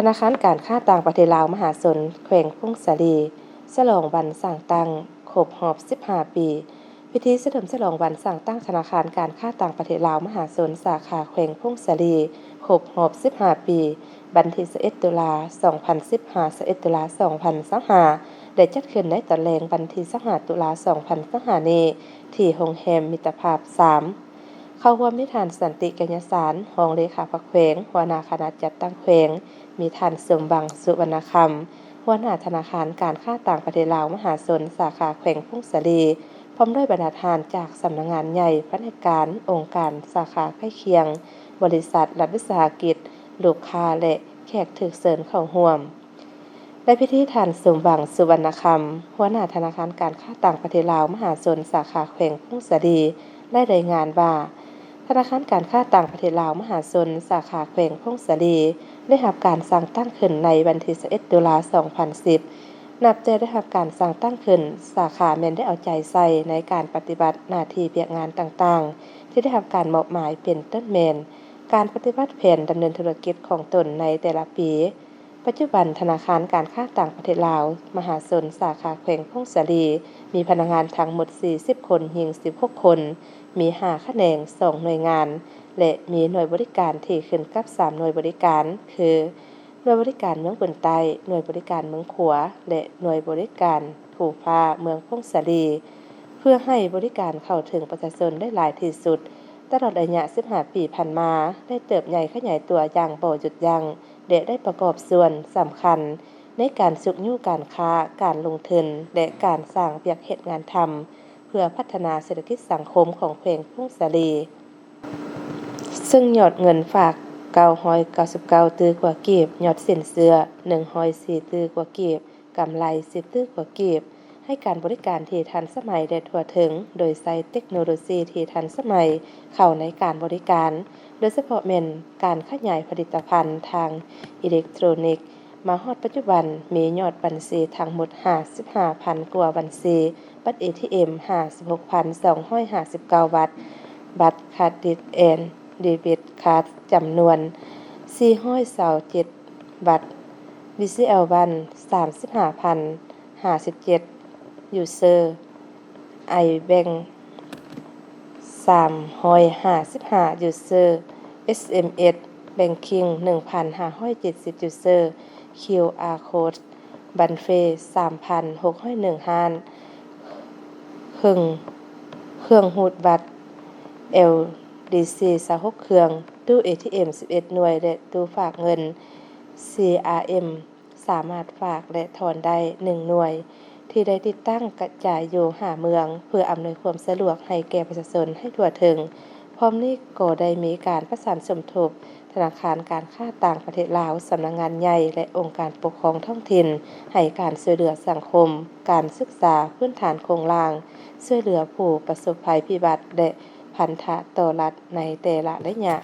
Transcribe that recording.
ທະນາຄານການຄ້າຕ່າງປະເທດລາວມະຫາຊົນ ແຂວງຜົ້ງສາລີ ສະຫຼອງວັນສ້າງຕັ້ງຄົບຮອບສິບຫ້າປີ. ພິທີສະເຫຼີມສະຫຼອງວັນສ້າງຕັ້ງທະນາຄານການຄ້າຕ່າງປະເທດລາວມະຫາຊົນ ສາຂາແຂວງຜົ້ງສາລີ ຄົບຮອບສິບຫ້າປີ, ວັນທີຊາວເອັດ ຕຸລາ ສອງພັນສິບ ຫາ ຊາວເອັດ ຕຸລາ ສອງພັນຊາວຫ້າ ໄດ້ຈັດຂຶ້ນໃນຕອນແລງວັນທີຊາວຫ້າ ຕຸລາ ສອງພັນຊາວຫ້ານີ້ ທີ່ໂຮງແຮມມິດຕະພາບສາມ. ເຂົ້າຮ່ວມມີທ່ານ ສັນຕິ ໄກຍະສານ ຮອງເລຂາພັກແຂວງ, ຫົວໜ້າຄະນະຈັດຕັ້ງແຂວງ, ມີທ່ານ ສົມຫວັງ ສຸວັນນະຄຳ ຫົວໜ້າທະນາຄານການຄ້າຕ່າງປະເທດລາວມະຫາຊົນ ສາຂາແຂວງຜົ້ງສາລີ, ພ້ອມດ້ວຍບັນດາທ່ານຈາກສຳນັກງານໃຫຍ່, ພະແນກການ, ອົງການ, ສາຂາໃກ້ຄຽງ, ບໍລິສັດ, ລັດວິສາຫະກິດ, ລູກຄ້າ ແລະ ແຂກຖືກເຊີນເຂົ້າຮ່ວມ. ໃນພິທີ, ທ່ານ ສົມຫວັງ ສຸວັນນະຄຳ ຫົວໜ້າທະນາຄານການຄ້າຕ່າງປະເທດລາວມະຫາຊົນ ສາຂາແຂວງຜົ້ງສາລີ ໄດ້ລາຍງານວ່າ ທະນາຄານການຄ້າຕ່າງປະເທດລາວມະຫາຊົນ ສາຂາແຂວງຜົ້ງສາລີ ໄດ້ຮັບການສ້າງຕັ້ງຂຶ້ນໃນວັນທີຊາວເອັດ ຕຸລາ ສອງພັນສິບ. ນັບແຕ່ໄດ້ຮັບການສ້າງຕັ້ງຂຶ້ນ, ສາຂາແມ່ນໄດ້ເອົາໃຈໃສ່ໃນການປະຕິບັດໜ້າທີ່ວຽກງານຕ່າງໆ ທີ່ໄດ້ຮັບການມອບໝາຍ, ເປັນຕົ້ນແມ່ນ ການປະຕິບັດແຜນດຳເນີນທຸລະກິດຂອງຕົນໃນແຕ່ລະປີ. ປັດຈຸບັນ, ທະນາຄານການຄ້າຕ່າງປະເທດລາວມະຫາຊົນ ສາຂາແຂວງຜົ້ງສາລີ ມີພະນັກງານທັງໝົດສີ່ສິບຄົນ, ຍິງສິບຫົກຄົນ, ມີຫ້າຂະແໜງ, ສອງໜ່ວຍງານ ແລະ ມີໜ່ວຍບໍລິການທີ່ຂຶ້ນກັບສາມໜ່ວຍບໍລິການ ຄື ໜ່ວຍບໍລິການເມືອງບຶນໃຕ້, ໜ່ວຍບໍລິການເມືອງຂວາ ແລະ ໜ່ວຍບໍລິການພູຟ້າເມືອງຜົ້ງສາລີ ເພື່ອໃຫ້ບໍລິການເຂົ້າເຖິງປະຊາຊົນໄດ້ຫຼາຍທີ່ສຸດ. ຕະຫຼອດໄລຍະສິບຫ້າປີຜ່ານມາ ໄດ້ເຕີບໃຫຍ່ຂະຫຍາຍຕົວຢ່າງບໍ່ຢຸດຢັ້ງ ແລະ ໄດ້ປະກອບສ່ວນສຳຄັນໃນການຊຸກຍູ້ການຄ້າ, ການລົງທຶນ ແລະ ການສ້າງວຽກເຮັດງານທຳ ເພື່ອພັດທະນາເສດຖະກິດສັງຄົມຂອງແຂວງຜົ້ງສາລີ. ເຊິ່ງຍອດເງິນຝາກເກົ້າຮ້ອຍເກົ້າສິບເກົ້າຕື້ກວ່າກີບ, ຍອດສິນເຊື່ອໜຶ່ງຮ້ອຍສີ່ຕື້ກວ່າກີບ, ກຳໄລສິບຕື້ກວ່າກີບ, ໃຫ້ການບໍລິການທີ່ທັນສະໄໝ ແລະ ທົ່ວເຖິງ, ໂດຍໃຊ້ເຕັກໂນໂລຊີທີ່ທັນສະໄໝເຂົ້າໃນການບໍລິການ, ໂດຍສະເພາະແມ່ນການຂະຫຍາຍຜະລິດຕະພັນທາງອີເລັກໂທຣນິກ. ມາຮອດປັດຈຸບັນ ມີຍອດບັນຊີທັງໝົດຫ້າສິບຫ້າພັນກວ່າບັນຊີ, ບັດເອທີເອັມຫ້າສິບຫົກພັນສອງຮ້ອຍຫ້າສິບເກົ້າບັດ, ບັດເຄຣດິດແອນເດບິດຄາດຈຳນວນສີ່ຮ້ອຍຊາວເຈັດບັດ, ວີຊີແອລວັນສາມສິບຫ້າພັນຫ້າສິບເຈັດຢູເຊີ, ໄອແບັງສາມຮ້ອຍຫ້າສິບຫ້າຢູເຊີ, ເອັສເອັມເອັສແບັງຄິງໜຶ່ງພັນຫ້າຮ້ອຍເຈັດສິບຢູເຊີ, ຄິວອາໂຄດ ບັນເຟສາມພັນຫົກຮ້ອຍໜຶ່ງຮ້ານ, ເຄື່ອງ ເຄື່ອງຮູດບັດ ແອລດີຊີຊາວຫົກເຄື່ອງ, ຕູ້ເອທີເອັມສິບເອັດໜ່ວຍ ແລະ ຕູ້ຝາກເງິນ ຊີອາເອັມ ສາມາດຝາກ ແລະ ຖອນໄດ້ໜຶ່ງໜ່ວຍ ທີ່ໄດ້ຕິດຕັ້ງກະຈາຍຢູ່ຫ້າເມືອງ ເພື່ອອຳນວຍຄວາມສະດວກໃຫ້ແກ່ປະຊາຊົນໃຫ້ທົ່ວເຖິງ. ພ້ອມນີ້ກໍໄດ້ມີການປະສານສົມທົບ ທະນາຄານການຄ້າຕ່າງປະເທດລາວ, ສຳນັກງານໃຫຍ່ ແລະ ອົງການປົກຄອງທ້ອງຖິ່ນ ໃຫ້ການຊ່ວຍເຫຼືອສັງຄົມ, ການສຶກສາ, ພື້ນຖານໂຄງລ່າງ, ຊ່ວຍເຫຼືອຜູ້ປະສົບໄພພິບັດ ແລະ ພັນທະຕໍ່ລັດໃນແຕ່ລະໄລຍະ.